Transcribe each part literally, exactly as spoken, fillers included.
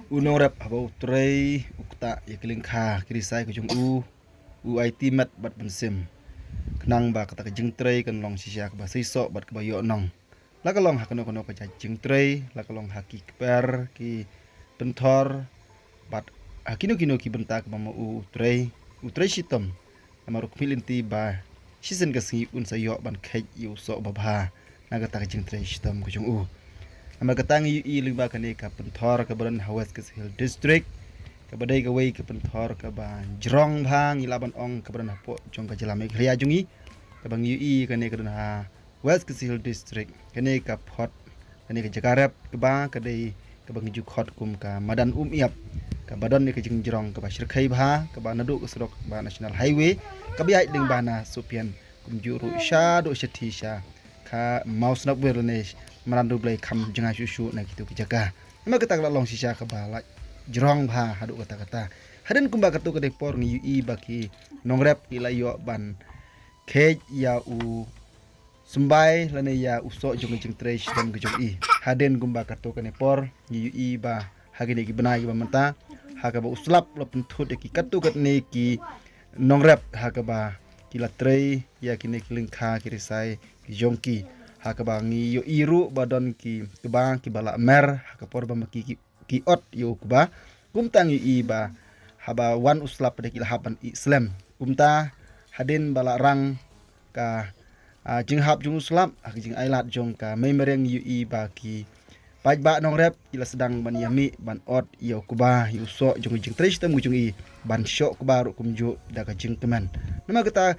U nongrep haba u trei u ktah ïa ki lyngkha ki risai ka jong u, u aiti met bad mynsiem. Khnang ba kata ka jingtrei kan long shisha kaba seisoh bad kaba ïoh nong. La ka long ha kano kano ka jait jingtrei, la ka long ha ki kper, ki pynthor, bad ha kino kino ki bynta kaba ma u u trei, u trei shitom. Namar u khmih lynti ba shisien ka sngi un sa ïoh ban kheit ïa u soh babha na kata ka jingtrei shitom ka jong u. Namar kata ngi ïohi lyngba kane ka pynthor kaba don ha West Khasi Hills District, kaba dei kawei ka pynthor kaba jrong bha, ngi lah ban ong kaba don hapoh jong ka jylla Meghalaya jong ngi. Kaba ngi ïohi kane ka don ha West Khasi Hills District. Kane ka phot, kane ka jaka rep kaba ka dei kaba ngi ju khot kum ka Madan Umïap, kaba don ïa ka jingjrong kaba shyrkhei bha, kaba naduh ka surok ba National Highway, kaba ïaid lyngba na Sohpian, kumjuh ruh shaduh shathie sha ka Mawsnapwir lane Madan Dublei, kham jngai shuh shuh na kitu ki jaka. Namar kata ka la long shisha kaba la jrong bha haduh katta katta. Hadien kumba katto katne por ngi ïohi ba ki nongrep ki la ïoh ban kheit ïa u symbai lane ïa u soh jong ka jingtrei shitom ka jong i. Hadien kumba katto katne por ngi ïohi ba ha kine ki bnai kiba mynta, ha kaba u slap la pynthut ïa ki katto katne ki nongrep ha kaba ki la trei ïa kine ki lyngkha ki risai ki jong ki. Ha kaba ngi ïohi ruh ba don ki kba kiba la mer ha ka por ba ma ki, ki, ki ot ïa u kba. Kumta ngi ïohi ba haba wan u slap pat ki la hap ban ih slem. Kumta hadien ba la rang ka, ah, jinghap jong u slap ha ka jingailad jong ka mei mariang, ngi ïohi ba ki paidbah nongrep ki la sdang ban ïa mih ban ot ïa u kba, ïa u soh jong ka jingtrei shitom ka jong i, ban shoh kba ruh kumjuh da ka jingkmen. Namar kata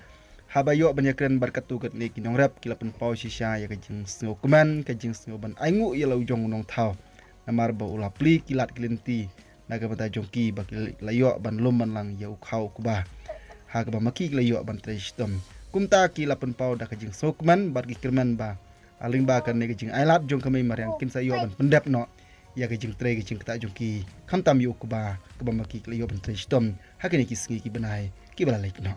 haba ïoh ban ïakren bad katto katne ki nongrep ki la pynpaw shisha ïa ka jingsngewkmen, ka jingsngew ban ainguh ïa la u jong u nongthaw. Namar ba u la plie ki lad ki lynti na ka bynta jong ki ba ki la ïoh ban lum ban lang ïa u khaw u kba, ha kaba ma ki ki la ïoh ban trei shitom. Kumta ki la pynpaw da ka jingsngewkmen bad ki kyrmen ba ha lyngba kane ka jingailad jong ka mei mariang kin sa ïoh ban pyndep noh ïa ka jingtrei ka jingktah jong ki, khamtam ïa u kba kaba ma ki ki la ïoh ban trei shitom ha kine ki sngi ki bnai kiba la leit noh.